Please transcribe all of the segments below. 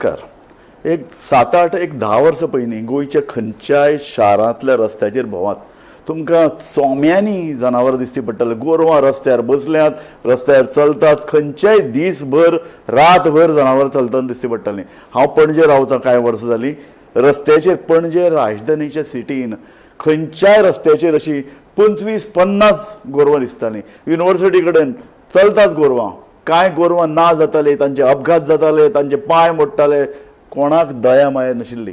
नमस्कार. एक 7-8 एक 10 वर्सां पयलीं गोंयच्या खंयच्याय शारांतल्या रस्त्याचेर भोंवात, तुमकां चोम्यांनी जनावरां दिसती पडटले. गोरवां रस्त्यार बसल्यांत, रस्त्यार चलतात, खंयच्याय दीसभर रातभर जनावरां चलतना दिसती पडटलीं. हांव पणजे रावतां कांय वर्सां जालीं. रस्त्याचेर पणजे राजधानीच्या सिटीन खंयच्याय रस्त्याचेर अशी 25-50 गोरवां दिसतालीं. युनिवर्सिटी कडेन चलतात गोरवां. कांय गोरवां ना जाताली, तांचे अपघात जाताले, तांचे पांय मोडटाले, कोणाक दया माया नाशिल्ली.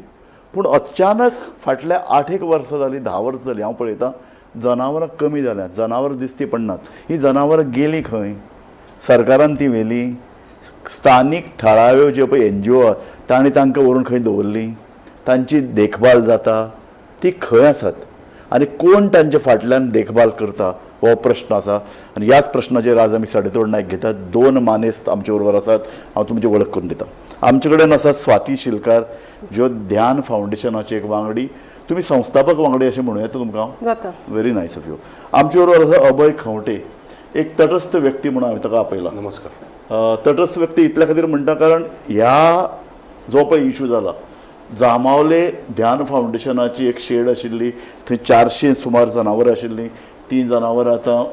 पूण अचानक फाटल्या 8-1 वर्सां जालीं, 10 वर्सां जालीं, हांव पळयतां जनावरां कमी जाल्यात, जनावरां दिसती पडनात. ही जनावरां गेलीं खंय? सरकारान ती व्हेली, स्थानीक थळाव्यो ज्यो पळय NGO आहा तांणी तांकां व्हरून खंय दवरली, तांची देखभाल जाता, ती खंय आसात आनी कोण तांच्या फाटल्यान देखभाल करता हो प्रश्न आसा. आनी ह्याच प्रश्नाचेर आज आमी सडेतोड नायक घेतात. 2 मानेस्त आमचे बरोबर आसात, हांव तुमची वळख करून दिता. आमचे कडेन आसा स्वाती शिलकार, ज्यो ध्यान फावंडेशनाची एक वांगडी. तुमी संस्थापक वांगडी अशें म्हणूं येता तुमकां? जाता. Very nice of you. आमचे बरोबर आसा अभय खंवटे, एक तटस्थ व्यक्ती म्हणून हांवें ताका आपयला. नमस्कार. तटस्थ व्यक्ती इतल्या खातीर म्हणटा कारण ह्या जो पळय इशू जाला, जांबावले ध्यान फावंडेशनाची एक शेड आशिल्ली, थंय 400 सुमार जनावरां आशिल्लीं. ती जनावरां आतां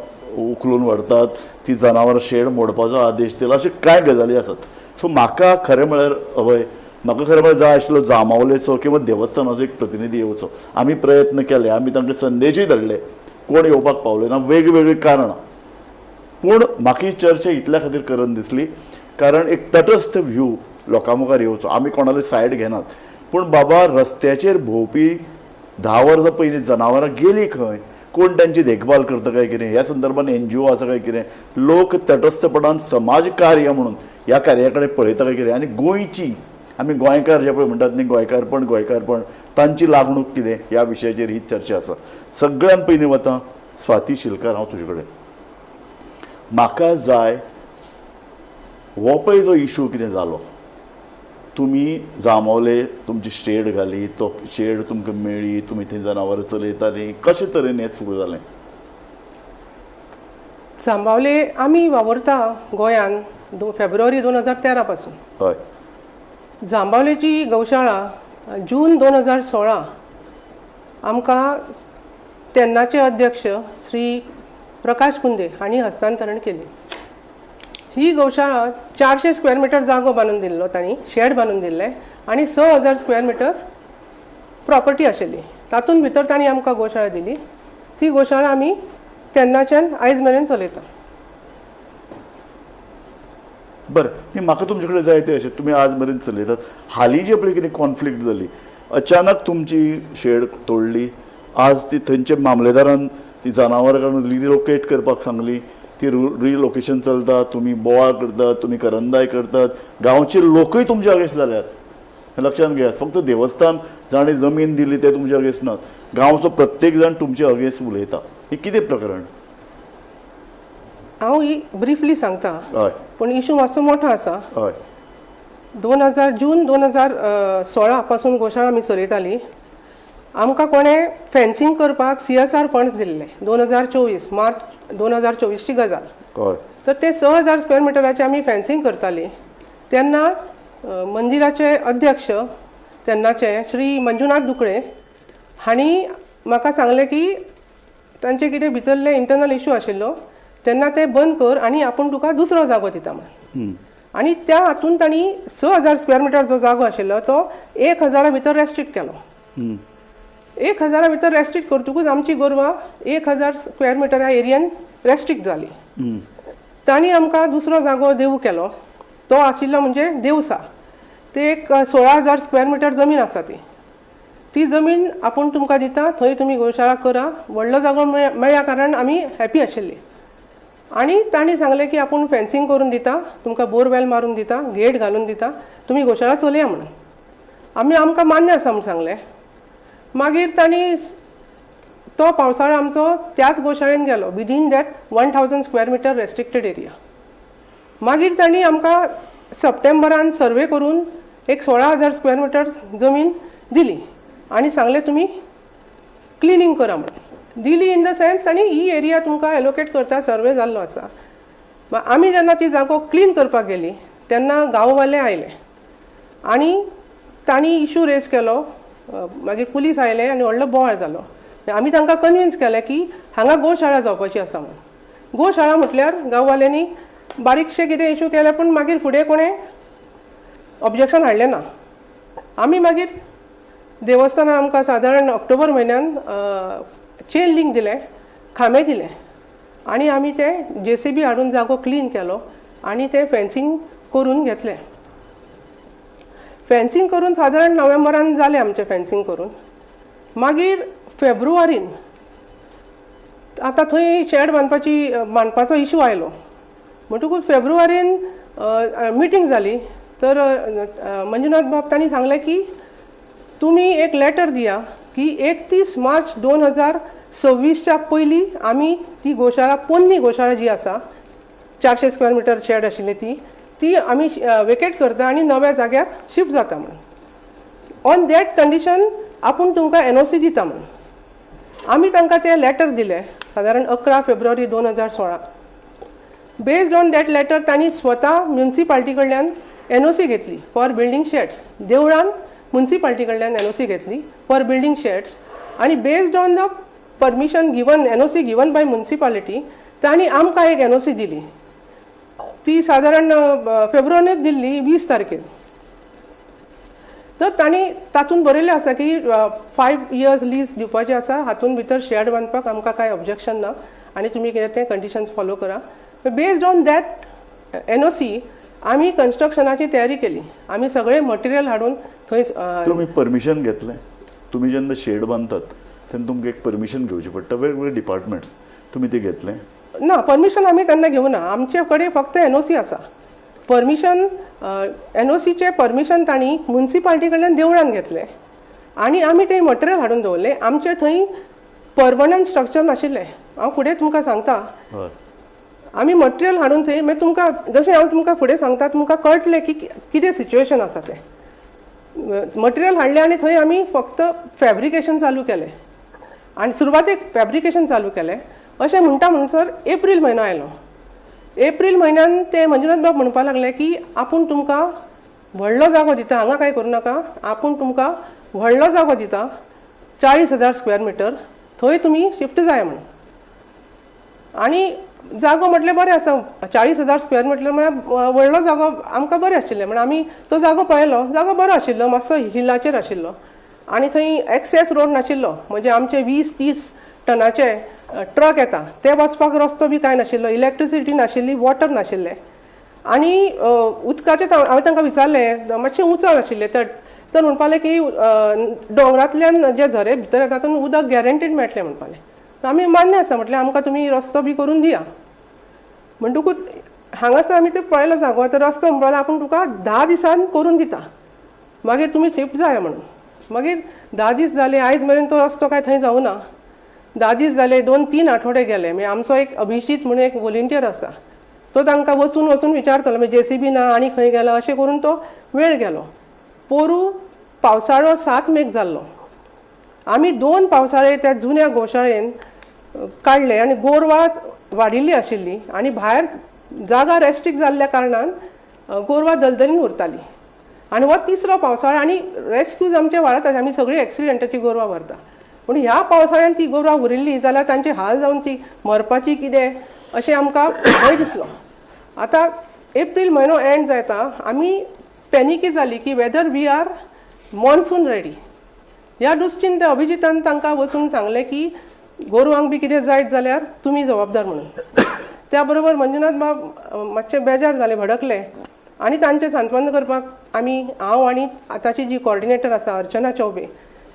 उखलून व्हरतात, ती जनावरां शेड मोडपाचो आदेश दिला, अशे कांय गजाली आसात. सो म्हाका खरें म्हळ्यार अभय, म्हाका खरें म्हळ्यार जाय आशिल्लो जांबावलेचो किंवा देवस्थानाचो एक प्रतिनिधी येवचो. आमी प्रयत्न केले, आमी तांकां संदेशूय धाडले, कोण येवपाक पावले ना, वेगवेगळीं कारणां. पूण म्हाका ही चर्चा इतल्या खातीर करन दिसली कारण एक तटस्थ व्यू लोकां मुखार येवचो. आमी कोणाले सायड घेनात, पूण बाबा रस्त्याचेर भोंवपी 10 वर्सां पयलीं जनावरां गेलीं खंय, कोण तांची देखभाल करता काय कितें, ह्या संदर्भान NGO आसा काय कितें, लोक तटस्थपणान समाज कार्य म्हणून ह्या कार्या कडेन पळयता काय कितें, आनी गोंयची आमी गोंयकार जे पळय म्हणटात न्ही, गोंयकारपण गोंयकारपण, तांची लागणूक कितें ह्या विशयाचेर ही चर्चा आसा. सगळ्यान पयलीं वता स्वाती शिलकार, हांव तुजे कडेन. म्हाका जाय हो पळय जो इशू कितें जालो, तुमी जांबावले तुमची शेड घाली, तो शेड तुमकां मेळ्ळी, तुमी थंय जनावरां चलयतालीं, कशे तरेन हें सुरू जालें? जांबावले आमी वावुरता गोंयान फेब्रुवारी 2013 पासून. हय. जांबावलेची गौशाळा जून 2016 आमकां तेन्नाचे अध्यक्ष श्री प्रकाश कुंदे हांणी हस्तांतरण केली. ही गौशाळा 400 स्क्वेअर मिटर जागो बांदून दिल्लो तांणी, शेड बांदून दिल्लें आनी 6000 स्क्वेअर मिटर प्रॉपर्टी आशिल्ली. तातूंत भितर तांणी आमकां गोशाळा दिली. ती गोशाळा आमी तेन्नाच्यान आयज मेरेन चलयता. बरें, न्ही म्हाका तुमचे कडेन जाय तें अशें, तुमी आज मेरेन चलयतात. हालीं जे पळय कितें कॉन्फ्लिक्ट जाली, अचानक तुमची शेड तोडली, आज ती थंयचे मामलेदारान ती जनावरां काडून रिलोकेट करपाक सांगली, ती रिलोकेशन चलता, तुमी बोवाळ करतात, तुमी करंदाय करतात, गांवचे लोकूय तुमचे अगेन्स्ट जाल्यात, हें लक्षांत घेयात. फक्त देवस्थान जाणें जमीन दिली ते तुमचे अगेन्स्ट नात, गांवचो प्रत्येक जाण तुमचे अगेन्स्ट उलयता. हें कितें प्रकरण? हांव ही ब्रिफली सांगता, हय, पूण इशू मातसो मोठो आसा. हय. 2000 जून 2016 पासून गोशाळा आमी चलयताली. आमकां कोणें फेन्सिंग करपाक CSR funds दिल्ले 2024 मार्च 2024ची गजाल. हय. तर ते 6000 स्क्वेअर मिटराचे आमी फेन्सिंग करताली तेन्ना मंदिराचे अध्यक्ष तेन्नाचे श्री मंजुनाथ दुकडे हांणी म्हाका सांगलें की तांचे कितें भितरले इंटरनल इशू आशिल्लो तेन्ना ते बंद कर आनी आपूण तुका दुसरो जागो दिता म्हण. आनी त्या हातून तांणी 6000 स्क्वेअर मिटर जो जागो आशिल्लो तो 1000 भितर रेस्ट्रिक्ट केलो. 1000 भितर रेस्ट्रिक्ट करतकूच आमची गोरवां 1000 स्क्वेअर मिटर ह्या एरियन रेस्ट्रिक्ट जाली. तांणी आमकां दुसरो जागो देवू केलो, तो आशिल्लो म्हणजे देवसा. ते एक 16000 स्क्वेअर मिटर जमीन आसा. ती ती जमीन आपूण तुमकां दिता, थंय तुमी गोशाळा करा. व्हडलो जागो मेळ्ळ्या कारण आमी हॅपी आशिल्ली. आनी तांणी सांगलें की आपूण फेन्सिंग करून दिता, तुमकां बोरवेल मारून दिता, गेट घालून दिता, तुमी गोशाळा चलया म्हणून. आमी आमकां मान्य आसा म्हूण सांगलें. मागीर तांणी तो पावसाळो आमचो त्याच गोशाळेन गेलो within that 1000 square metre restricted area. मागीर तांणी आमकां सप्टेंबरान सर्वे करून एक 16000 स्क्वेअर मिटर जमीन दिली आनी सांगलें तुमी क्लिनींग करा म्हणून. दिली इन the sense आनी ही एरिया तुमकां एलोकेट करता, सर्वे जाल्लो आसा. आमी जेन्ना ती जागो क्लीन करपाक गेली तेन्ना गांववाले आयले आनी तांणी इशू रेज केलो. मागीर पुलीस आयले आनी व्हडलो बोवाळ जालो. आमी तांकां कन्विन्स केलें की हांगा गोशाळा जावपाची आसा म्हणून. गोशाळा म्हटल्यार गांववाल्यांनी बारीकशें कितें इशू केलें, पूण मागीर फुडें कोणें ऑब्जेक्शन हाडलें ना. आमी मागीर देवस्थानान आमकां सादारण ऑक्टोबर म्हयन्यान चेन लिंक दिलें, खांबे दिले आनी आमी ते जेसीबी हाडून जागो क्लीन केलो आनी ते फेन्सिंग करून घेतलें. फेन्सिंग करून सादारण नोव्हेंबरान जालें आमचें फेन्सिंग करून. मागीर फेब्रुवारीन आतां थंय शेड बांदपाचो इशू आयलो. म्हणटकूच फेब्रुवारीन मिटींग जाली तर मंजुनाथ बाब तांणी सांगलें की तुमी एक लेटर दिया की 31 मार्च 2026च्या पयलीं आमी ती गोशाळा, पोन्नी गोशाळा जी आसा 400 स्क्वेअर मिटर शेड आशिल्ली ती आमी वेकेट करता आनी नव्या जाग्यार शिफ्ट जाता म्हणून. ऑन that condition आपूण तुमकां एनओसी दिता म्हणून. आमी तांकां तें लेटर दिलें सादारण 11 फेब्रुवारी 2016. बेज्ड ऑन that letter तांणी स्वता म्युन्सिपाल्टी कडल्यान एनओसी घेतली फॉर बिल्डींग शेड्स. देवळान म्युन्सिपाल्टी कडल्यान एनओसी घेतली फॉर बिल्डींग शेड्स आनी based on the permission given, NOC given by municipality, तांणी आमकां एक एनओसी दिली. ती सादारण फेब्रुवारीच दिल्ली 20 तारखेर. तर तांणी तातूंत बरयल्लें आसा की 5 इयर्स लीज दिवपाचें आसा, हातूंत भितर शेड बांदपाक आमकां कांय ऑब्जेक्शन ना आनी तुमी कितें तें कंडिशन्स फॉलो करा. बेज्ड ऑन that NOC आमी कन्स्ट्रक्शनाची तयारी केली. आमी सगळें मटेरियल हाडून थंय तुमी परमिशन घेतलें? तुमी जेन्ना शेड बांदतात तेन्ना तुमकां एक परमिशन घेवचें पडटा वेगवेगळे डिपार्टमेंट्स, तुमी तें घेतलें? ना, परमिशन आमी तेन्ना घेवना. आमचे कडेन फक्त एनओसी आसा. परमिशन एनओसीचें परमिशन तांणी म्युन्सिपाल्टी कडल्यान देवळान घेतलें आनी आमी तें मटेरियल हाडून दवरलें. आमचें थंय परमनंट स्ट्रक्चर नाशिल्लें. हांव फुडें तुमकां सांगता. आमी मटेरियल हाडून थंय मागीर तुमकां जशें हांव तुमकां फुडें सांगता तुमकां कळटलें की कितें सिच्युएशन आसा तें. मटेरियल हाडलें आनी थंय आमी फक्त फॅब्रिकेशन चालू केलें आनी सुरवातेक फॅब्रिकेशन चालू केलें. अशें म्हणटा म्हणसर एप्रील म्हयनो आयलो. एप्रील म्हयन्यान ते मंजुनाथ बाब म्हणपाक लागले की आपूण तुमकां व्हडलो जागो दिता, हांगा कांय करूं नाका, आपूण तुमकां व्हडलो जागो दिता 40,000 स्क्वेअर मिटर, थंय तुमी शिफ्ट जाय म्हणून. आनी जागो म्हटलें बरें आसा, 40,000 स्क्वेअर मिटर म्हळ्यार व्हडलो जागो आमकां बरें आशिल्लें. म्हण आमी तो जागो पळयलो, जागो बरो आशिल्लो, मातसो हिलाचेर आशिल्लो आनी थंय एक्सेस रोड नाशिल्लो. म्हणजे आमचे 20-30 टनाचे ट्रक येता ते वचपाक रस्तो बी कांय नाशिल्लो, इलेक्ट्रिसिटी नाशिल्ली, वॉटर नाशिल्लें. आनी उदकाचें हांवें तांकां विचारलें, मातशें उंचाव आशिल्लें तर म्हणपालें की दोंगरांतल्यान जे झरे भितर येता तातूंत उदक गॅरंटीड मेळटलें म्हणपालें. आमी मान्य आसा म्हटलें, आमकां तुमी रस्तो बी करून दिया. म्हणटकूच हांगासर आमी ते पळयलो जागो, तर रस्तो म्हणपाक आपूण तुका 10 दिसान करून दिता, मागीर तुमी शिफ्ट जाय म्हणून. मागीर 10 दीस जाले, आयज मेरेन तो रस्तो काय थंय जावना. 10 दीस जाले, 2-3 आठवडे गेले. मागीर आमचो एक अभिजीत म्हणून एक वॉलंटियर आसा, तो तांकां वचून वचून विचारतालो, मागीर जेसीबी ना आनी खंय गेला, अशें करून तो वेळ गेलो. पोरू पावसाळो 7 मेक जाल्लो. आमी 2 पावसाळे त्या जुन्या गोशाळेन काडले आनी गोरवां वाडिल्ली आशिल्ली आनी भायर जागा रेस्ट्रिक्ट जाल्ल्या कारणान गोरवां दलदलीन उरताली. आनी हो तिसरो पावसाळो आनी रेस्क्यूज आमचे वाडत आसा, आमी सगळीं एक्सिडंटाची गोरवां व्हरता. पूण ह्या पावसाळ्यान ती गोरवां उरिल्ली जाल्यार तांचे हाल जावन ती मरपाची कितें अशें आमकां भंय दिसलो. आतां एप्रील म्हयनो एंड जाता, आमी पॅनिकी जाली की whether we are monsoon ready. ह्या दृश्टीन त्या अभिजितान तांकां वचून सांगलें की गोरवांक बी कितें जायत जाल्यार तुमी जबाबदार म्हणून. त्या बरोबर मंजुनाथ बाब मातशे बेजार जाले, भडकले आनी तांचें सांत्वन करपाक आमी, हांव आनी आतांची जी कॉर्डिनेटर आसा अर्चना चौबे,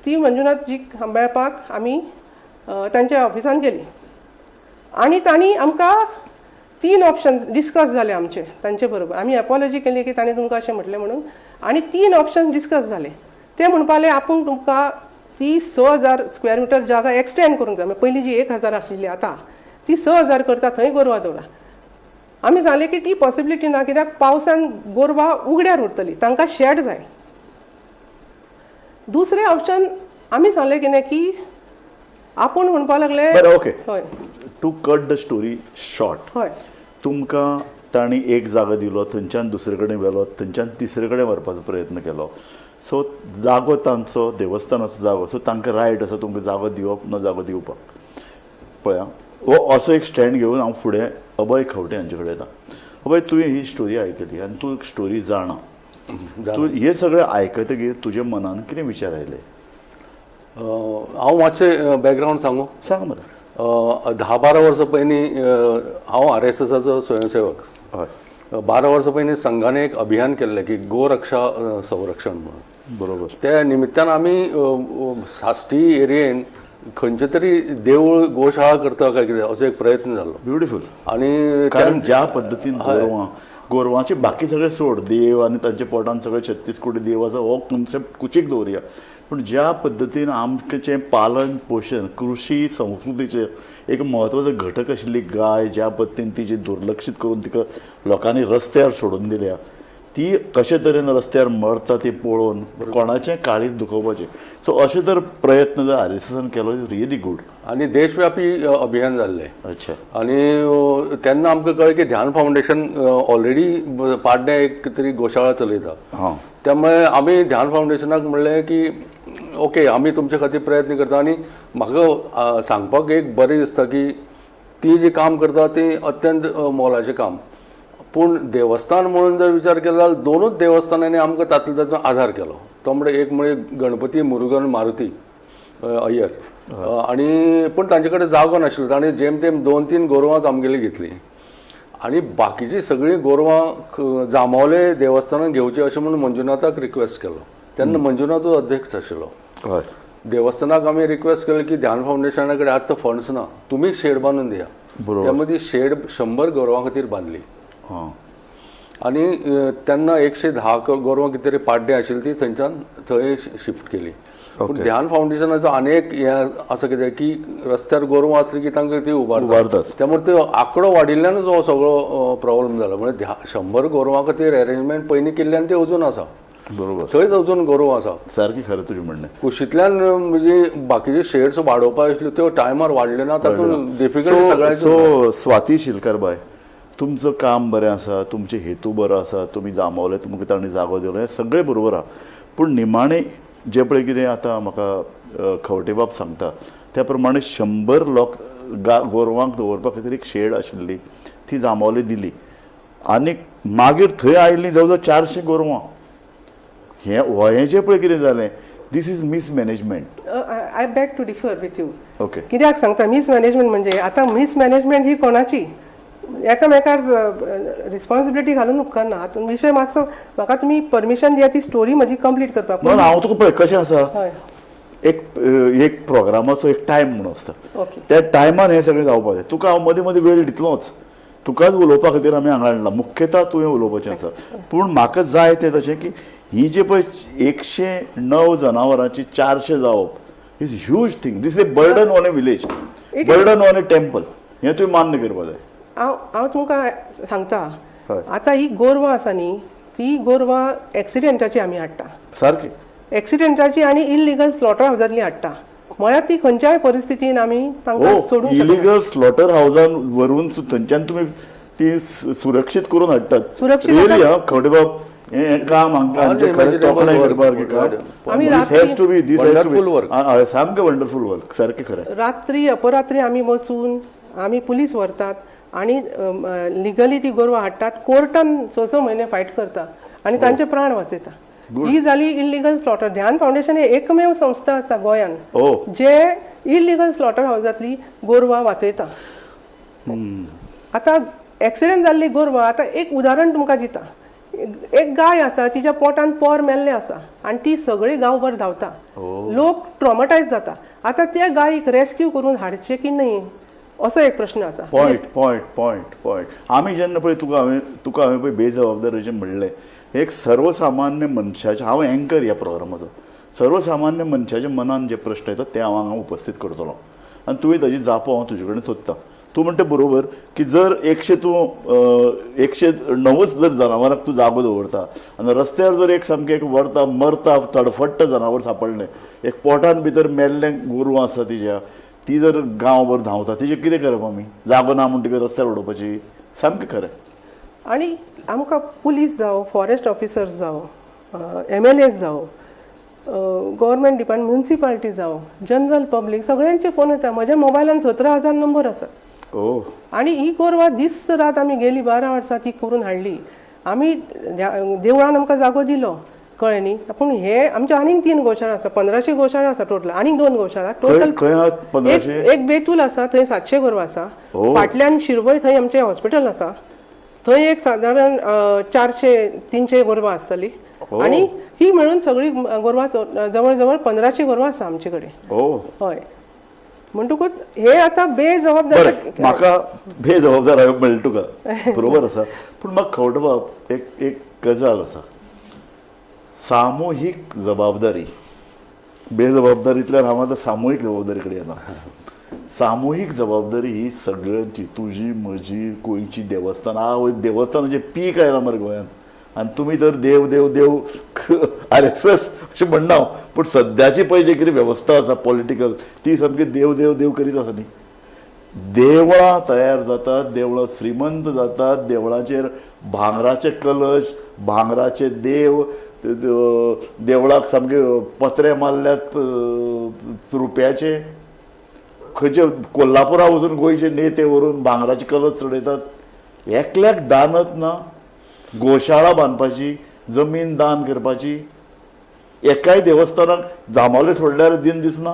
ती मंजुनाथजीक मेळपाक आमी तांच्या ऑफिसान गेली आनी तांणी आमकां 3 ऑप्शन डिस्कस जाले आमचे तांचे बरोबर. आमी एपॉलॉजी केली की ताणें तुमकां अशें म्हटलें म्हणून, आनी 3 ऑप्शन डिस्कस जाले. ते म्हणपाले आपूण तुमकां ती 6,000 स्क्वेअर मिटर जागा एक्सटेंड करूंक जाय, पयलीं जी 1,000 आशिल्ली आतां ती 6,000 करता, थंय गोरवां दवरा. आमी सांगलें की ती पॉसिबिलिटी ना, कित्याक पावसान गोरवां उगड्यार उरतली, तांकां शेड जाय. दुसरें ऑप्शन आमी सांगलें कितें की आपूण म्हणपाक लागले, okay, to cut the story short, हय, तुमकां तांणी एक जागो दिलो, थंयच्यान दुसरे कडेन व्हेलो, थंयच्यान तिसरे कडेन व्हरपाचो प्रयत्न केलो. सो जागो तांचो, देवस्थानाचो जागो, सो तांकां रायट आसा तुमकां जागो दिवप ना जागो दिवपाक. पळया, हो असो एक स्टँड घेवन हांव फुडें अभय खंवटे हांचे कडेन येता. अभय, तुवें ही स्टोरी आयकली आनी तूं स्टोरी जाणा, तूं हे सगळें आयकतकीर तुज्या मनान कितें विचार आयले? हांव मातशें बॅकग्रावंड सांगू? सांग मरे. 10-12 वर्सां पयलीं हांव आरएसएसाचो स्वयंसेवक. हय. 12 वर्सां पयलीं संघान एक अभियान केल्लें की गोरक्षा संरक्षण म्हणून. बरोबर. त्या निमित्तान आमी साश्टी एरियेन खंयचे तरी देवूळ गोशाळा करता काय कितें असो एक प्रयत्न जालो. ब्युटिफूल. आनी कारण ज्या पद्दतीन गोरवां, गोरवांचे बाकी सगळे सोड, देव आनी तांच्या पोटान सगळे 36 कोटी देव आसा हो कॉन्सेप्ट कुशीक दवरुया, पूण ज्या पद्दतीन आमचें पालन पोशण कृशी संस्कृतीचें एक म्हत्वाचो घटक आशिल्ली गाय ज्या पद्दतीन तिची दुर्लक्षीत करून तिका लोकांनी रस्त्यार सोडून दिल्या, ती कशे तरेन रस्त्यार मरता ती पळोवन कोणाचें काळीज दुखोवपाचें. सो अशें जर प्रयत्न जर आरएसएसान केलो is really good. आनी देशव्यापी अभियान जाल्लें. अच्छा. आनी तेन्ना आमकां कळ्ळें की ध्यान फावंडेशन ऑलरेडी पाडणे एक तरी गोशाळा चलयता. हां. त्यामुळे आमी ध्यान फावंडेशनाक म्हणलें की ओके, आमी तुमचे खातीर प्रयत्न करता. आनी म्हाका सांगपाक एक बरें दिसता की ती जी काम करता ती अत्यंत मोलाचें काम. पूण देवस्थान म्हणून जर विचार केलो जाल्यार दोनूच देवस्थानांनी आमकां तातूंत तातूंत आधार केलो. तो म्हणजे एक म्हणजे गणपती, मुरुगन, मारुती अय्यर, आनी पूण तांचे कडेन जागो नाशिल्लो, तांणी जेम तेम 2-3 गोरवांच आमगेली घेतली आनी बाकीची सगळीं गोरवां जांबावले देवस्थानान घेवची अशें म्हणून मंजुनाथाक रिक्वेस्ट केलो. तेन्ना मंजुनाथूच अध्यक्ष आशिल्लो. हय. देवस्थानाक आमी रिक्वेस्ट केली की ध्यान फावंडेशना कडेन आतां फंड्स ना, तुमी शेड बांदून दिया. बरोबर. त्या ती शेड 100 गोरवां खातीर बांदली. हां. आनी तेन्ना 110 गोरवां कितें तरी पाड्डें आशिल्ली ती थंयच्यान थंय शिफ्ट केली. पूण ध्यान फावंडेशनाचो आनी एक हें आसा कितें की रस्त्यार गोरवां आसली की तांकां ती उबारतात, त्यामुळे तो आंकडो वाडिल्ल्यानूच हो सगळो प्रॉब्लम जाला. म्हणजे 100 गोरवां खातीर अरेंजमेंट पयलीं केल्ल्यान ती अजून आसा. बरोबर. थंयच अजून गोरवां आसा. सारकें खरें तुजें म्हणणें. कुशींतल्यान म्हणजे बाकीचे शेड्स वाडोवपा आशिल्ल्यो त्यो टायमार वाडल्यो ना, तातूंत डिफिकल्ट सगळ्यांचे. सो स्वाती शिलकार बाय, तुमचं काम बरें आसा, तुमचे हेतू बरो आसा, तुमी जांबावले, तुमकां तांणी जागो दिलो, हें सगळें बरोबर आसा. पूण निमाणें जें पळय कितें आतां म्हाका खंवटेबाब सांगता त्या प्रमाणे 100 लोक गोरवांक दवरपा खातीर एक शेड आशिल्ली ती जांबावले दिली आनी मागीर थंय आयिल्लीं जवळ जवळ 400 गोरवां. हें हें जें पळय कितें जालें, this is mismanagement. I beg to differ with you. Okay. कित्याक सांगता मिसमॅनेजमेंट म्हणजे आतां मिसमॅनेजमेंट ही कोणाची, एकामेकार रिस्पॉन्सिबिलिटी घालून उपकारना. हातूंत विशय मातसो म्हाका तुमी परमिशन दिया ती स्टोरी म्हजी कंप्लीट करपाक. ना, हांव तुका पळय कशें आसा, एक एक प्रोग्रामाचो एक टायम म्हणून आसता, त्या टायमान हें सगळें जावपाक जाय. तुका हांव मदीं मदीं वेळ दितलोच, तुकाच उलोवपा खातीर आमी हांगा हाडला, मुख्यता तुवें उलोवपाचें आसा. पूण म्हाका जाय तें तशें की ही जे पळय 109 जनावरांची 400 जावप is huge thing. This is a burden on a village, burden on a temple. हें तुवें मान्य करपाक जाय. हांव हांव तुमकां सांगता, आतां ही गोरवां आसा न्ही, ती गोरवां एक्सिडेंटाची आमी हाडटा. सारकी एक्सिडेंटाची आनी इलिगल स्लॉटर हावजांतली हाडटा. म्हळ्यार ती खंयच्याय परिस्थितीन आमी तांकां सोडूंक शकना. इलिगल स्लॉटर हावजान व्हरून थंयच्यान तुमी ती सुरक्षीत करून हाडटात. सुरक्षीत खंवटेबाब, हें काम आमकां खरें तोखणाय करपाक काम. सामकें वंडरफूल वर्क, सारकें खरें. रात्री अपरात्री आमी वचून आमी पुलीस व्हरतात आनी लिगली ती गोरवां हाडटात. कोर्टान 6-6 म्हयने फायट करता आनी तांचे प्राण वाचयता. ही जाली इलिगल स्लॉटर. ध्यान फावंडेशन हे एकमेव संस्था आसा गोंयान जे इलिगल स्लॉटर हावजांतली गोरवां वाचयता. आतां एक्सिडेंट जाल्ली गोरवां, आतां एक उदाहरण तुमकां दिता. एक गाय आसा, तिच्या पोटान पोर मेल्लें आसा आनी ती सगळी गांवभर धांवता, लोक ट्रॉमटायज जाता. आतां त्या गायीक रेस्क्यू करून हाडचें की न्हय असो एक प्रश्न आसा. Point point point point. आमी जेन्ना पळय तुका हांवें पळय बेजबाबदारीचें म्हणलें, एक सर्वसामान्य मनशाचें, हांव एंकर ह्या प्रोग्रामाचो, सर्वसामान्य मनशाच्या मनान जे प्रश्न येता ते हांव हांगा उपस्थीत करतलो आनी तुवें ताजी जापो हांव तुजे कडेन सोदता. तूं म्हणटा बरोबर की जर 109 जर जनावरांक तूं जागो दवरता आनी रस्त्यार जर एक सामकें एक व्हरता मरता तडफडटा जनावर सांपडलें, एक पोटान भितर मेल्लें गोरवां आसा तिज्या, ती जर गांवभर धांवता तिजें कितें करप आमी? जागो ना म्हणटकीर रस्त्यार उडोवपाची? सामकें खरें. आनी आमकां पुलीस जावं, फॉरेस्ट ऑफिसर्स जावं, MLAs जावं, गव्हर्मेंट डिपार्टमेंट, म्युनिसिपालिटी जावं, जनरल पब्लीक, सगळ्यांचे फोन येता. म्हज्या मोबायलान 17,000 नंबर आसा. आनी ही गोरवां दीस रात आमी गेली 12 वर्सां ती करून हाडली. आमी देवळान आमकां जागो दिलो, कळ्ळें न्ही. पूण हे आमच्यो आनीक 3 गोशाळा आसा, 1500 गोशाळा आसा टोटल. आनीक 2 गोशाळा टोटल. एक बेतूल आसा, थंय 700 गोरवां आसा. फाटल्यान शिरवय थंय आमचें हॉस्पिटल आसा, थंय एक सादारण 400-300 गोरवां आसतली. आनी ही म्हणून सगळी गोरवां जवळ जवळ 1500 गोरवां आसा आमचे कडेन. हय, म्हणटकूच हे आतां बेजबाबदार, म्हाका बेजबाबदार हांवें म्हणलें तुका, बरोबर आसा. पूण म्हाका खवटबाब एक एक गजाल आसा, सामुहीक जबाबदारी. बेजबाबदारींतल्यान हांव आतां सामुहीक जबाबदारी कडेन येना. सामुहीक जबाबदारी ही सगळ्यांची, तुजी, म्हजी, गोंयची देवस्थानां. देवस्थानाचें पीक आयलां मरे गोंयांत, आनी तुमी तर देव देव देव RSS अशें म्हणना, पूण सद्याची पळय जी कितें वेवस्था आसा पॉलिटिकल, ती सामकी देव देव देव करीत आसा न्ही. देवळां तयार जातात, देवळां श्रीमंत जातात, देवळांचेर भांगराचे कलश, भांगराचे देव, देवळाक सामके पत्रे मारल्यात रुप्याचे. खंयचे कोल्हापुरा वचून गोंयचे नेते व्हरून भांगराचे कलश चडयतात. एकल्याक दानत ना गोशाळा बांदपाची, जमीन दान करपाची. एकाय देवस्थानाक जांबावले सोडल्यार दिन दिसना.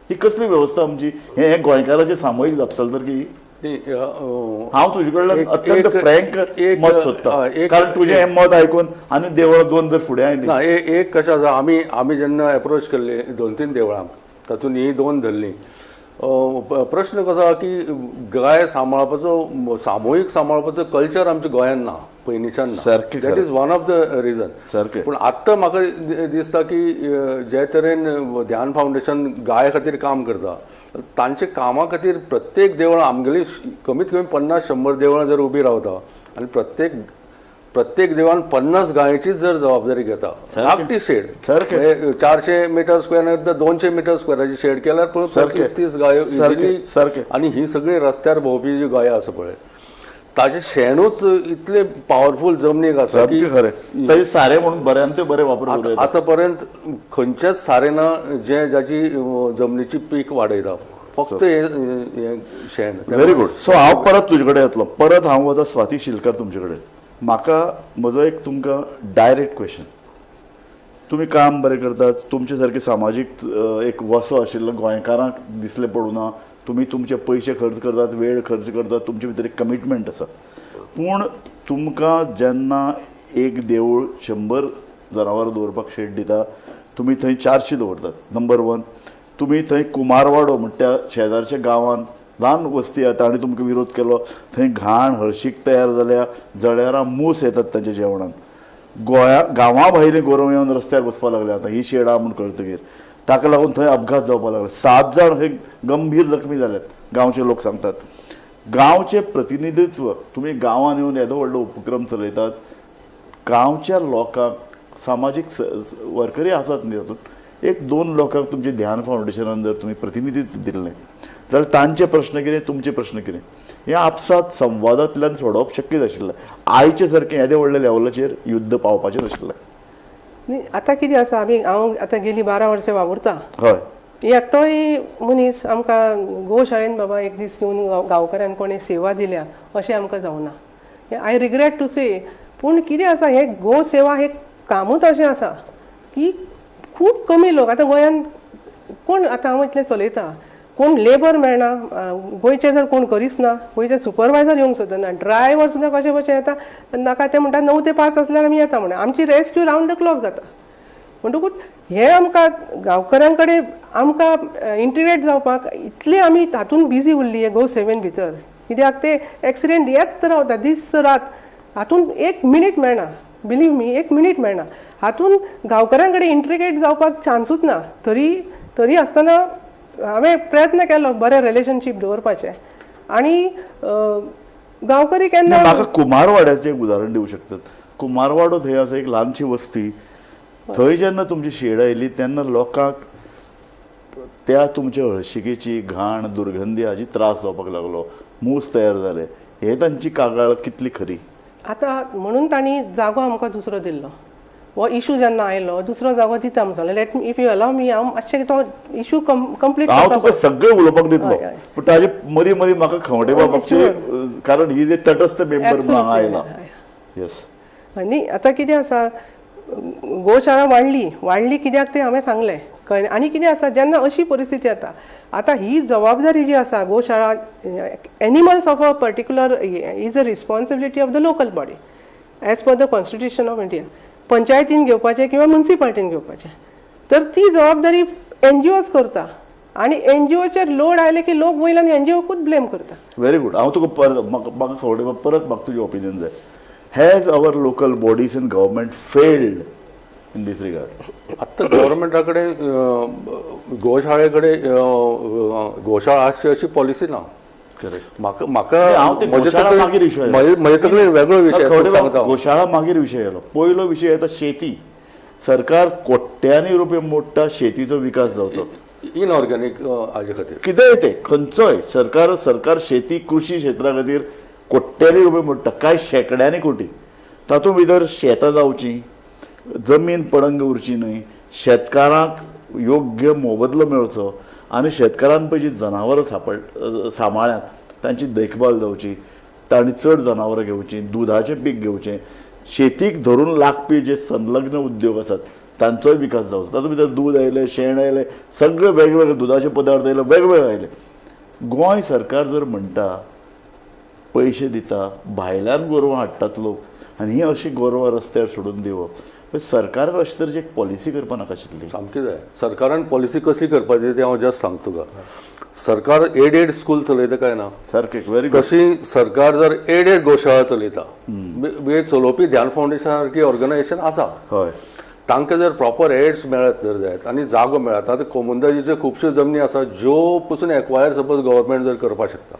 ही कसली वेवस्था आमची? हें गोंयकाराचें सामुहीक जापसालदारकी. हांव तुजे कडल्यान अत्यंत फ्रँक मत सोदता, कारण तुजें हें मत आयकून आनी देवळां दोन जर फुडें आयली ना. एक कशें आसा, आमी आमी जेन्ना एप्रोच केल्ले 2-3 देवळांक, तातूंत ही 2 धरलीं. प्रश्न कसो आसा की गाय सांबाळपाचो, सामुहीक सांबाळपाचो कल्चर आमच्या गोंयांत ना, पयलींच्यान ना. That is one of the reason. सारकें. पूण आत्तां म्हाका दिसता की जे तरेन ध्यान फावंडेशन गाय खातीर काम करता, तांच्या कामा खातीर प्रत्येक देवळां आमगेली कमीत कमी 50-100 देवळां जर उबी रावता आनी प्रत्येक देवळान 50 गायेचीच जर जबाबदारी घेता, धाकटी शेड 400 मिटर स्क्वेअर न्हय तर 200 मिटर स्क्वेअराची शेड केल्यार 25-30 गायो इजिली. आनी ही सगळी रस्त्यार भोंवपी जी गायो आसा पळय, ताजें शेणूच इतलें पावरफूल जमनीक आसा की ताजें सारें म्हणून बऱ्यान ते बरें वापरून आतां पर्यंत खंयचेच सारें ना जें जाची जमनीची पीक वाडयता, फक्त हें शेण. Very good. सो हांव परत तुजे कडेन येतलो, परत हांव वता स्वाती शिलकर तुमचे कडेन. म्हाका म्हजो एक तुमकां डायरेक्ट क्वेश्चन, तुमी काम बरें करतात, तुमचे सारके सामाजीक एक वसो आशिल्लो गोंयकारांक दिसलें पडूं ना, तुमी तुमचे पयशे खर्च करतात, वेळ खर्च करतात, तुमचे भितर एक कमिटमेंट आसा. पूण तुमकां जेन्ना एक देवूळ 100 जनावरां दवरपाक शेड दिता, तुमी थंय 400 दवरतात. नंबर 1, तुमी थंय कुमारवाडो म्हणटा शेजारच्या गांवांत ल्हान वस्ती आसा, ताणें तुमकां विरोध केलो, थंय घाण हळशीक तयार जाल्या, जळेरां मूस येतात तांच्या जेवणान. गोंया गांवा भायले गोरवां येवन रस्त्यार बसपाक लागले आतां ही शेडां म्हूण कळटकीर, ताका लागून थंय अपघात जावपाक लागले. 7 जाण थंय गंभीर जखमी जाल्यात, गांवचे लोक सांगतात. गांवचें प्रतिनिधित्व, तुमी गांवान येवन येदो व्हडलो उपक्रम चलयतात, गांवच्या लोकांक सामाजीक वर्करी आसात न्ही, तातूंत 1-2 लोकांक तुमचें ध्यान फावंडेशनान जर तुमी प्रतिनिधित्व दिल्लें जाल्यार तांचे प्रश्न कितें, तुमचे प्रश्न कितें, हें आपसात संवादांतल्यान सोडोवप शक्य आशिल्लें. आयचे सारकें येदे व्हडल्या लेवलाचेर युद्ध पावपाचें नाशिल्लें. न्ही आतां कितें आसा, आमी हांव आतां गेली 12 वर्सां वावुरता. हय, एकटोय मनीस आमकां गोशाळेन बाबा एक दीस येवन गांवकारान कोणें सेवा दिल्या अशें आमकां जावना. I regret to से. पूण कितें आसा, हें गो सेवा हें कामूच अशें आसा की खूब कमी लोक आतां गोंयान कोण, आतां हांव इतलें चलयता, कोण लेबर मेळना, गोंयचे जर कोण करीच ना, गोंयचे सुपरवायजर येवंक सोदना, ड्रायवर सुद्दां कशें कशें येता नाका, ते म्हणटा 9 ते 5 आसल्यार आमी येता म्हणटा. आमची रेस्क्यू रावंड the clock जाता. म्हणटकूच हें आमकां गांवकऱ्यां कडेन आमकां इंटिग्रेट जावपाक इतली आमी तातूंत बिजी उरली हे गो सेवेन भितर, कित्याक ते एक्सिडेंट येत रावता दीस रात, हातूंत एक मिनीट मेळना, बिलीव मी, एक मिनीट मेळना. हातूंत गांवकऱ्यां कडेन इंटिग्रेट जावपाक चान्सूच ना. तरी तरी आसतना हांवें प्रयत्न केलो बरें रिलेशनशीप दवरपाचें. आनी गांवकरी केन्ना म्हाका कुमारवाड्याचें एक उदाहरण दिवं शकतात. कुमारवाडो थंय आसा एक ल्हानशी वस्ती, थंय जेन्ना तुमची शेड आयली तेन्ना लोकांक त्या तुमच्या हळशिकेची घाण दुर्गंधी हाजी त्रास जावपाक लागलो, मूस तयार जाले. हे तांची कागाळ कितली खरी? आतां म्हणून तांणी जागो आमकां दुसरो दिल्लो. हो इशू जेन्ना आयलो दुसरो जागो दिता म्हणून सांगलें. Let me, if you allow me, हांव मातशें तो इशू कंप्लीट हांव तुका सगळें उलोवपाक दितलो, हय, हय. पूण ताजे मदीं मदीं म्हाका खंवटे बाबाची, कारण ही जे तटस्थ मेंबर म्हणून हांगा आयला. येस. आनी आतां कितें आसा, गोशाळा वाडली, वाडली कित्याक तें हांवें सांगलें, कळ्ळें. आनी कितें आसा, जेन्ना अशी परिस्थिती येता, आतां ही जबाबदारी जी आसा गोशाळा, animals of a particular is a responsibility of the local body as per the constitution of India. पंचायतीन घेवपाचें किंवा मुन्सिपाल्टीन घेवपाचें, तर ती जबाबदारी एनजीओज करता आनी एनजीओचेर लोड आयले की लोक वयल्यान एनजीओकूच ब्लेम करता. Very good. हांव तुका परत, म्हाका खंवटे बाब, परत म्हाका तुजें ओपिनियन जाय. Has our local bodies and government failed in this regard? आत्तां गव्हर्मेंटा कडेन गोशाळे कडेन गोशाळा आसची अशी पॉलिसी ना. करेक्ट. म्हाका म्हाका हांव ते म्हजे गोशाळा तकलेन मागीर issue आयलो. म्हजे तकलेन वेगळो विशय खंवटे बाब, सांगता हांव. गोशाळा मागीर विशय आयलो. पयलो विशय येता शेती. सरकार कोट्यांनी रुपये मोडटा शेतीचो विकास जावचो, इनऑर्गॅनीक हाजे खातीर. कितेंय तें खंयचोय सरकार, सरकार शेती कृशी क्षेत्रा खातीर कोट्यांनी रुपये मोडटा, कांय शेंकड्यांनी कोटी. तातूंत भितर शेतां जावचीं, जमीन पडंग उरची न्हय, शेतकारांक योग्य मोबदलो मेळचो आनी शेतकारान पळय जी जनावरां सांबाळ्यांत तांची देखभाल जावची, तांणी चड जनावरां घेवचीं, दुदाचें पीक घेवचें, शेतीक धरून लागपी जे संलग्न उद्योग आसात तांचोय विकास जावचो. तातूंत भितर दूद आयलें, शेण आयलें, सगळे वेगवेगळे दुदाचे पदार्थ आयले, वेगवेगळे आयले. गोंय सरकार जर म्हणटा पयशे दिता, भायल्यान गोरवां हाडटात लोक आनी ही अशी गोरवां रस्त्यार सोडून दिवप, सरकारान अशे तरेची एक पॉलिसी करपाक नाका आशिल्ली? सामकी जाय. सरकारान पॉलिसी कसली करपाची तें हांव जस्ट सांगता तुका. सरकार एडेड स्कूल चलयता काय ना? सारकें, व्हेरी गुड. तशी सरकार जर एडेड गोशाळा चलयता, चलोवपी ध्यान फावंडेशन सारकी ऑर्गनायझेशन आसा, तांकां जर प्रॉपर एड्स मेळत जर जायत आनी जागो मेळत, आतां कोमुंदाजीच्यो खुबश्यो जमनी आसा ज्यो पसून एक्वायर सपोज गव्हर्मेंट जर करपाक शकता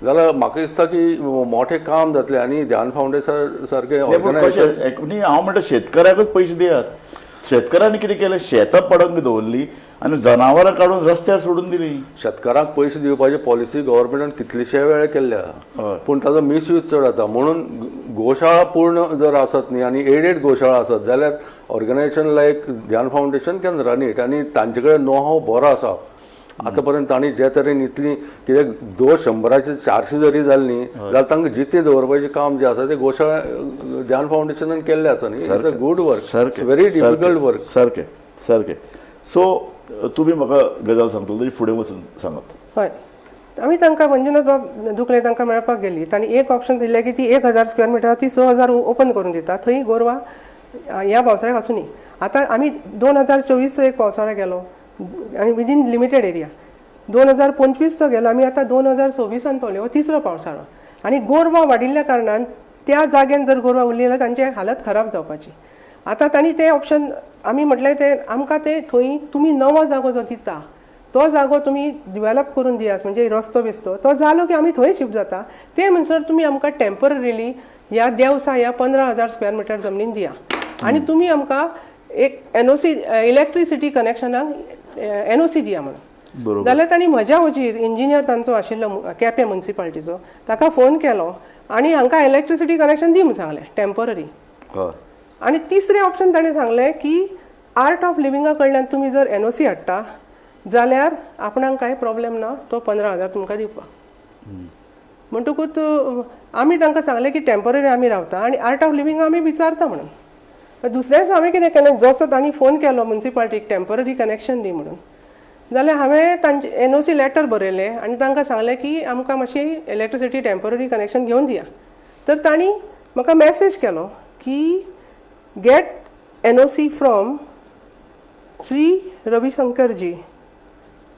जाल्यार म्हाका दिसता की मोठें काम जातलें आनी ध्यान फावंडेशन सारकें नाही, पूण ऑर्गनायझेशन कशें न्ही, हांव म्हणटा शेतकऱ्याकूच पयशे दियात. शेतकऱ्यांनी कितें केलें, शेतां पडंग दवरली आनी जनावरां काडून रस्त्यार सोडून दिली. शेतकारांक पयशे दिवपाची पॉलिसी गव्हर्मेंटान कितलेशे वेळ केल्ल्या, पूण ताजो मिसयूज चड जाता. म्हणून गोशाळा पूर्ण जर आसत न्ही आनी एडेड गोशाळा आसत जाल्यार organisation like Dhyan foundation can run it. आनी तांचे कडेन नो हाव बरो आसा. आतां पर्यंत तांणी जे तरेन इतली, कित्याक 200 400 जरी जाली न्ही जाल्यार तांकां जितें दवरपाचें काम जें आसा तें गोशाळा ध्यान फावंडेशनान केल्लें आसा न्ही. It's a good work, very difficult work. सारकें सारकें. सो तुमी म्हाका गजाल सांगतले तरी फुडें वचून सांगात. हय, आमी तांकां मंजुनाथ बाब दुकळे तांकां मेळपाक गेली. तांणी एक ऑप्शन दिल्लें की ती 1000 स्क्वेअर मिटर ती 6000 ओपन करून दिता, थंय गोरवां ह्या पावसाळ्याक आसूं न्ही. आतां आमी 2024चो एक पावसाळो गेलो आनी विदीन लिमिटेड एरिया, 2025चो गेलो, आमी आतां 2026 पावले, हो तिसरो पावसाळो. आनी गोरवां वाडिल्ल्या कारणान त्या जाग्यान जर गोरवां उरलीं जाल्यार तांची हालत खराब जावपाची. आतां तांणी तें ऑप्शन आमी म्हटलें तें आमकां तें थंय तुमी नवो जागो जो दिता तो जागो तुमी डिवेलप करून दियात, म्हणजे रस्तो बिस्तो तो जालो की आमी थंय शिफ्ट जाता. ते म्हणसर तुमी आमकां टेम्पररीली ह्या देवसा ह्या 15,000 स्क्वेअर मिटर जमनीन दिया आनी तुमी आमकां एक एनओसी इलेक्ट्रिसिटी कनेक्शनाक एनओसी दिया म्हणून. जाल्यार तांणी म्हज्या हुजीर इंजिनियर तांचो आशिल्लो केपें मुन्सिपाल्टीचो, ताका फोन केलो आनी हांकां इलेक्ट्रिसिटी कनेक्शन दी म्हूण सांगलें टेम्पररी. आनी तिसरें ऑप्शन ताणें सांगलें की आर्ट ऑफ लिविंगा कडल्यान तुमी जर एनओसी हाडटा जाल्यार आपणाक कांय प्रॉब्लेम ना, तो 15,000 तुमकां दिवपाक. म्हणटकूच आमी तांकां सांगलें की टेम्पररी आमी रावता आनी आर्ट ऑफ लिविंग आमी विचारता म्हणून. दुसऱ्या दिसा हांवें कितें केलें, जसो तांणी फोन केलो मुन्सिपाल्टीक टेम्पररी कनेक्शन दी म्हणून, जाल्यार हांवें तांचे एनओसी लेटर बरयलें आनी तांकां सांगलें की आमकां मातशी इलेक्ट्रिसिटी टेम्पररी कनेक्शन घेवन दिया. तर तांणी म्हाका मॅसेज केलो की get NOC from Shri Ravishankar ji.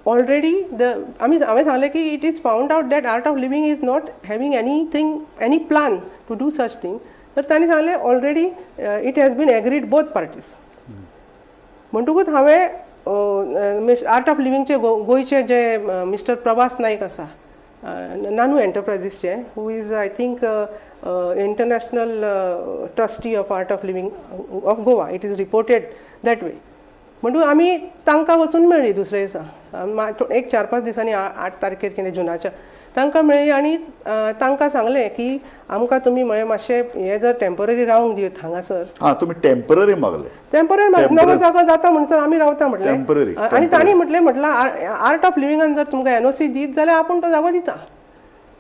Already the आमी हांवें सांगलें की it is found out that Art of Living is not having anything, any plan to do such thing. तर तांणी सांगलें already it has been agreed both parties. म्हणटकूच हांवें art of लिविंगचे गोंयचे जे मिस्टर प्रभास नायक आसा, नानू एंटरप्रायजीसचे, who is I think international trustee of Art of Living of Goa, it is reported that way. म्हणून आमी तांकां वचून मेळ्ळी दुसऱ्या दिसा, एक 4-5 दिसांनी, 8 तारखेर कितें जुनाच्या तांकां मेळ्ळी आनी तांकां सांगलें की आमकां तुमी म्हळें मातशें हें जर टेम्पररी रावंक दियत हांगासर. हां, तुमी टेम्पररी मागले. टेम्पररी नवो जागो जाता म्हणसर आमी रावता म्हटलें. टेम्पररी. आनी तांणी म्हटलें, म्हटल्यार आर्ट ऑफ लिविंगान जर तुमकां एनओसी दीत जाल्यार आपूण तो जागो दिता.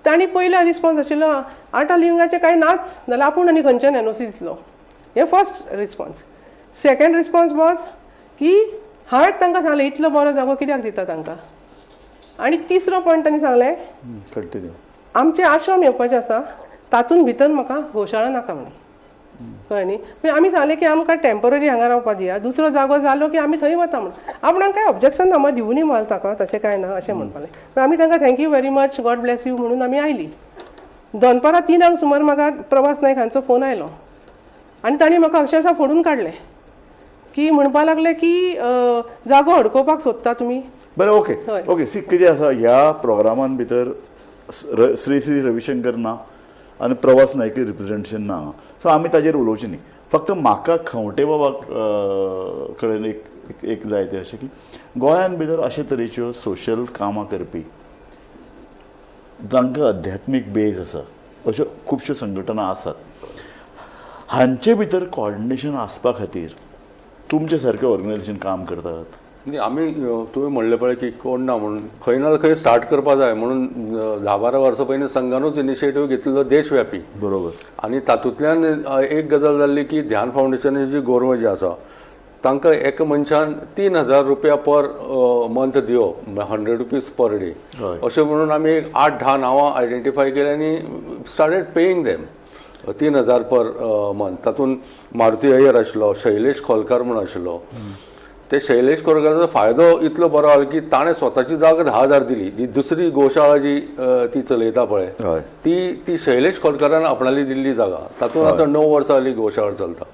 तांणी पयलो रिस्पॉन्स आशिल्लो आर्ट ऑफ लिविंगाचें कांय नाच जाल्यार आपूण आनी खंयच्यान एनओसी दितलो, हें first response. Second response was की हांवें तांकां सांगलें इतलो बरो जागो कित्याक दिता तांकां. आनी तिसरो पॉयंट तांणी सांगलें, कंटिन्यू, आमचें आश्रम येवपाचें आसा तातूंत भितर म्हाका गोशाळा नाका म्हणून, कळ्ळें न्ही. मागीर आमी सांगलें की आमकां टेम्पररी हांगा रावपा दिया, दुसरो जागो जालो की आमी थंय वता म्हणून. आपणाक कांय ऑब्जेक्शन ना, मागीर दिवुनी माल ताका, तशें कांय ना अशें म्हणपालें. मागीर आमी तांकां thank you very much, God bless you म्हणून आमी आयली. दनपारां 3 सुमार म्हाका प्रवास नायक हांचो फोन आयलो आनी तांणी म्हाका अक्षरशः फोडून काडलें की म्हणपा लागले की जागो हडकोवपाक सोदता तुमी. बरें, ओके ओके. सी कितें आसा, ह्या प्रोग्रामान भितर श्री श्री रविशंकर ना आनी प्रवास नायक रिप्रेझेंटेशन ना, सो आमी ताजेर उलोवचें न्ही. फक्त म्हाका खंवटे बाबा कडेन एक एक जाय तें अशें की गोंयान भितर अशे तरेच्यो सोशल कामां करपी जांकां अध्यात्मीक बेज आसा अश्यो खुबश्यो संघटना आसात, हांचे भितर कॉर्डिनेशन आसपा खातीर तुमचे सारके ऑर्गनायझेशन काम करतात. न्ही, आमी तुवें म्हणलें पळय की कोण ना म्हणून खंय ना खंय स्टार्ट करपा जाय म्हणून 10-12 वर्सां पयलीं संघानूच इनिशिएटीव घेतलेलो देशव्यापी. बरोबर. आनी तातूंतल्यान एक गजाल जाल्ली की ध्यान फावंडेशनाची जी गोरवां जी आसा तांकां एका मनशान 3,000 रुपया पर मंथ दिवप, 100 रुपीज पर डे अशें म्हणून आमी एक 8-10 नांवां आयडेंटिफाय केली आनी started paying them 3,000 per month. तातूंत मारुती अय्यर आशिल्लो, शैलेश खोलकार म्हूण आशिल्लो. ते शैलेश खोलकाराचो फायदो इतलो बरो जालो की ताणें स्वताची जागा 10,000 दिली. जी दुसरी गोशाळा जी ती चलयता पळय ती शैलेश खोलकारान आपणाली दिल्ली जागा, तातूंत आतां 9 वर्सां जाली गोशाळा चलता.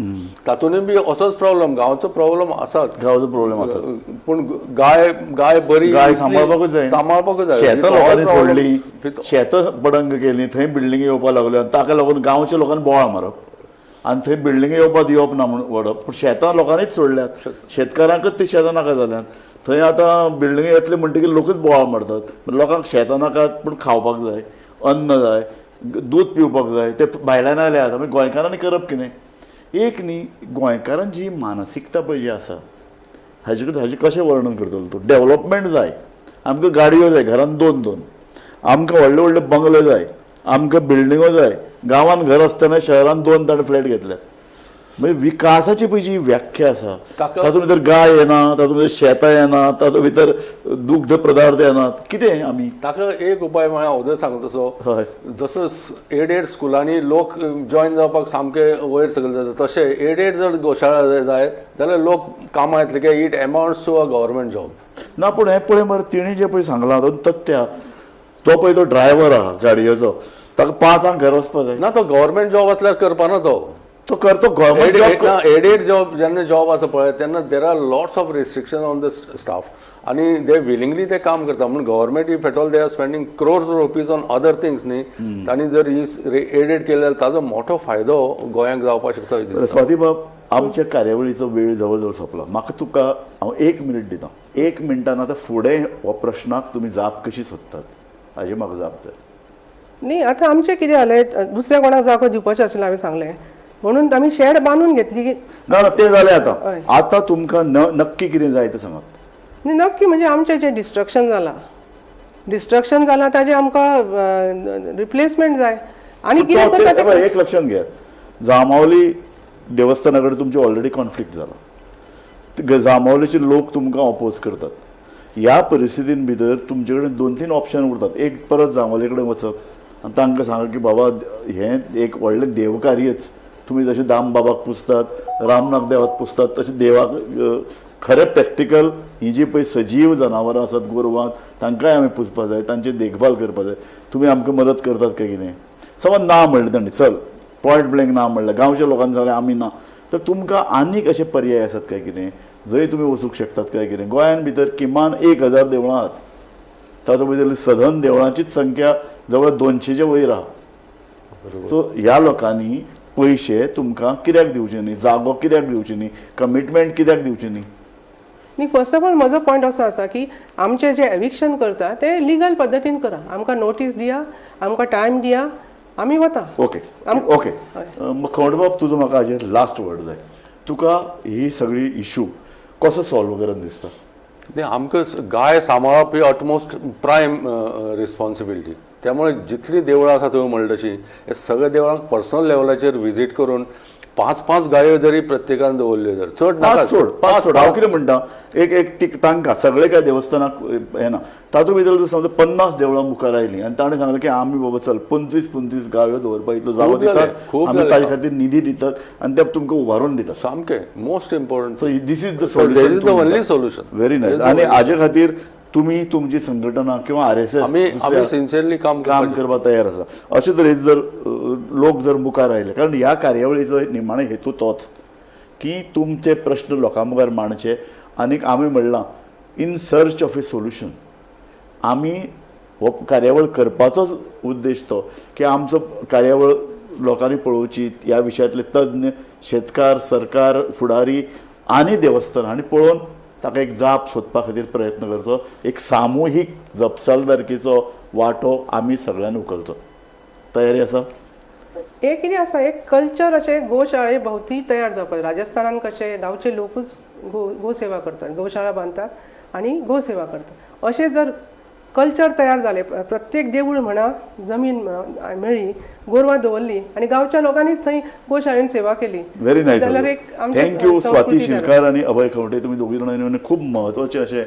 तातूंतय बी असोच प्रॉब्लम, गांवचो प्रॉब्लम आसाच, गांवचो प्रॉब्लम आसा, पूण गाय गाय बरी गाय सांबाळपाकूच जाय, सांबाळपाकूच जाय. शेतां लोकांनी सोडली, शेतां बडंग केली, थंय बिल्डिंग येवपाक लागल्यो आनी ताका लागून गांवच्या लोकांनी बोवाळ मारप आनी थंय बिल्डिंग येवपाक दिवप ना म्हणून वडप. पूण शेतां लोकांनीच सोडल्यात, शेतकारांकच ती शेतां नाका जाल्यात. थंय आतां बिल्डिंग येतले म्हणटकीर लोकच बोवाळ मारतात. लोकांक शेतां नाकात, पूण खावपाक जाय, अन्न जाय, दूद पिवपाक जाय, ते भायल्यान आयले आतां. मागीर गोंयकारांनी करप कितें? एक न्ही, गोंयकारांची जी मानसिकता पळय जी आसा हाजे कडेन हाजें कशें वर्णन करतलो तूं? डेवलपमेंट जाय, आमकां गाडयो जाय, घरान 2-2, आमकां व्हडले व्हडले बंगले जाय, आमकां बिल्डिंगो जाय. गांवान घर आसतना शहरान 2 ताणें फ्लॅट घेतल्यात. म्हणजे विकासाची पळय जी व्याख्या आसा तातूंत भितर गाय येना, तातूंत भितर शेतां येना, तातूंत भितर दुग्ध पदार्थ येनात, कितें आमी ताका एक उपाय म्हळ्यार अगोदर सांगता तसो, जसो एडेड स्कुलांनी लोक जॉयन जावपाक सामके वयर सगळे जाता, तशें एडेड जर गोशाळा जायत जाल्यार लोक कामां येतले की it amounts to a government job. ना, पूण हें पळय मरे, तिणें जें पळय सांगलां तातूंत तथ्य. तो पळय तो ड्रायव्हर आहा गाडयेचो, ताका 5 घर वचपाक जाय. ना, तो गव्हर्मेंट जॉब आसल्यार करपाना तो, तो करतो गव्हर्मेंट जॉब. एडेड जॉब जेन्ना जॉब आसा पळय तेन्ना there are lots of restriction on the staff आनी दे विलिंगली ते काम करता. म्हणून government if at all they are spending crores rupees on other things न्ही, तांणी जर ही एडेड केले जाल्यार ताजो मोठो फायदो गोंयांक जावपाक शकता. स्वाती बाब, आमच्या कार्यावळीचो वेळ जवळ जवळ सोंपला. म्हाका तुका हांव 1 मिनट दिता. 1 मिनटान आतां फुडें हो प्रश्नाक तुमी जाप कशी सोदतात हाजी म्हाका जाप जाय. न्ही, आतां आमचें कितें जालें, दुसऱ्या कोणाक जागो दिवपाचें आशिल्लें हांवें सांगलें म्हणून आमी शेड बांदून घेतली. ना ना, तें जालें आतां. आतां तुमकां नक्की कितें जाय तें सांगात. न्ही, नक्की म्हणजे आमचें जें डिस्ट्रक्शन जालां, डिस्ट्रक्शन जालां ताजें आमकां रिप्लेसमेंट जाय. आनी कितें करता एक लक्षात घेयात, जांबावली देवस्थाना कडेन तुमचें ऑलरेडी कॉन्फ्लिक्ट जाला, जांबावलीचे लोक तुमकां ऑपोज करतात. ह्या परिस्थितीन भितर तुमचे कडेन 2-3 ऑप्शन उरतात. एक, परत जांबावले कडेन वचप आनी तांकां सांगप की बाबा हें एक व्हडलें देवकार्यच, तुमी जशें दाम बाबाक पुजतात, रामनाथ देवाक पुजतात, तशें देवाक खरें प्रॅक्टिकल ही जी पळय सजीव जनावरां आसात गोरवां, तांकांय आमी पुजपाक जाय, तांची देखभाल करपाक जाय, तुमी आमकां मदत करतात काय कितें. समज ना म्हणलें तांणी, चल पॉयंट ब्लँक ना म्हणलें, गांवच्या लोकांनी सांगलें आमी ना, तर तुमकां आनीक अशे पर्याय आसात काय कितें जंय तुमी वचूंक शकतात काय कितें. गोंयान भितर किमान 1000 देवळां आहात, तातूंत भितर सधन देवळांचीच संख्या जवळ 200 वयर आहा. सो ह्या लोकांनी पयशे तुमकां कित्याक दिवचे न्ही, जागो कित्याक दिवचे न्ही, कमिटमेंट कित्याक दिवची न्ही? न्ही, फर्स्ट ऑफ ऑल म्हजो पॉयंट असो आसा की आमचें जें एविक्शन करता तें लिगल पद्दतीन करा. आमकां नोटीस दिया, आमकां टायम दिया, आमी वता. ओके ओके खवंटबाब, तुजो म्हाका हाजेर लास्ट वर्ड जाय. तुका ही सगळी इशू कसो सॉल्व करन दिसता? न्ही, आमकां गाय सांबाळप ही अटमोस्ट प्रायम रिस्पॉन्सिबिलिटी. त्यामुळे जितलीं देवळां आसा तुवें म्हणलें तशीं हे सगळ्या देवळांक पर्सनल लेवलाचेर विजीट करून 5-5 गायो जरी प्रत्येकान दवरल्यो जर चड नाका, पांच सोड, पांच सोड. हांव कितें म्हणटा, एक एक तांकां सगळे काय देवस्थानाक येना, तातूंत भितर जर समजा 50 देवळां मुखार आयलीं आनी ताणें सांगलें की आमी बाबा चल 25-25 गायो दवरपा इतलो जागो दितात, आमी ताजे खातीर निधी दितात आनी ते तुमकां उबारून दितात. सामकें most important. So this is the solution, this is the only solution. Very nice. आनी हाजे खातीर तुमी तुमची संघटना किंवा RSS आमी सिन्सियरली काम करपाक तयार आसा. अशे तरेन जर लोक जर मुखार आयले, कारण ह्या कार्यावळीचो निमाणो हेतू तोच की तुमचे प्रश्न लोकां मुखार मांडचे आनीक आमी म्हणलां in search of a solution. आमी हो कार्यावळ करपाचोच उद्देश तो की आमचो कार्यावळ लोकांनी पळोवची, ह्या विशयांतले तज्ञ, शेतकार, सरकार, फुडारी आनी देवस्थान हांणी पळोवन ताका एक जाप सोदपा खातीर प्रयत्न करचो. एक सामुहीक जपसालदारकीचो वांटो आमी सगळ्यांनी उखलचो. तयारी आसा? एक कितें आसा, एक कल्चर अशें गोशाळे भोंवती तयार जावपाक. राजस्थानान कशें गांवचे लोकूच गोसेवा करतात, गोशाळा बांदतात आनी गोसेवा करतात. अशें जर कल्चर तयार जालें, प्रत्येक देवूळ म्हणा जमीन मेळ्ळी, गोरवां दवरली आनी गांवच्या लोकांनीच थंय गोशाळेन सेवा केली. Very nice. Thank you Swati Shilkar आनी अभय खंवटे, तुमी दोगी जाणांनी खूब म्हत्वाचे अशे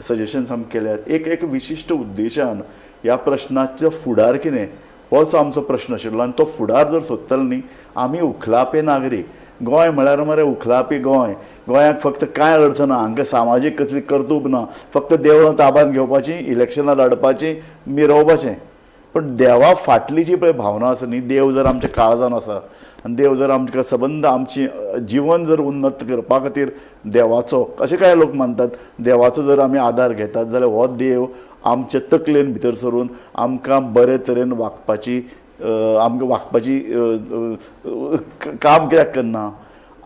सजेशन्स आमकां केल्यात. एक एक विशिश्ट उद्देशान ह्या प्रश्नाचो फुडार कितें होच आमचो प्रश्न आशिल्लो आनी तो फुडार जर सोदतलो न्ही, आमी उखलापे नागरीक. गोंय म्हळ्यार मरे उखलापी गोंय. गोंयाक फक्त कांय अर्थ ना, हांकां सामाजीक कसली कर्तूब ना, फक्त देवळां ताब्यांत घेवपाची, इलेक्शनां लढपाची, मिरोवपाचें. पण देवा फाटली जी पळय भावना आसा न्ही, देव जर आमच्या काळजान आसा आनी देव जर आमकां सबंद आमची जिवन जर उन्नत करपा खातीर देवाचो, अशें कांय लोक मानतात, देवाचो जर आमी आदार घेतात जाल्यार हो देव आमचे तकलेन भितर सरून आमकां बरे तरेन वागपाची, आमकां वागपाची काम कित्याक करना,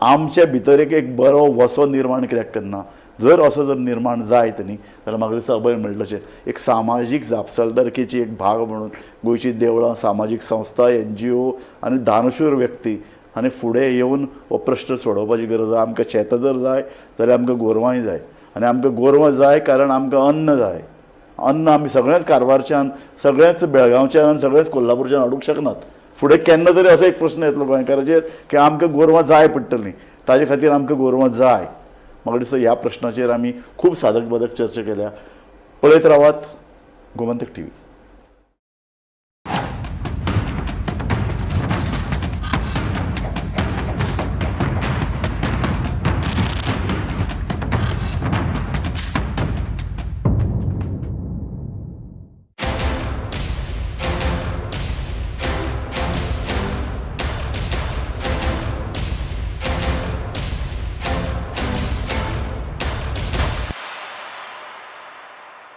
आमचे भितर एक एक बरो वसो निर्माण कित्याक करना. जर असो जर निर्माण जायत न्ही जाल्यार म्हाका दिसता अभय म्हणलें तशें एक सामाजीक जापसालदारकेची एक भाग म्हणून गोंयची देवळां, सामाजीक संस्था, NGO आनी दानशूर व्यक्ती आनी फुडें येवन हो प्रश्न सोडोवपाची गरज आसा. आमकां शेतां जर जाय जाल्यार आमकां गोरवांय जाय आनी आमकां गोरवां जाय कारण आमकां अन्न जाय. अन्न आमी सगळेंच कारवारच्यान, सगळेंच बेळगांवच्यान आनी सगळेंच कोल्हापूरच्यान हाडूंक शकनात. फुडें केन्ना तरी असो एक प्रश्न येतलो गोंयकाराचेर की आमकां गोरवां जाय पडटलीं, ताजे खातीर आमकां गोरवां जाय. म्हाका दिसता ह्या प्रश्नाचेर आमी खूब सादक बादक चर्चा केल्या. पळयत रावात गोमंतक TV.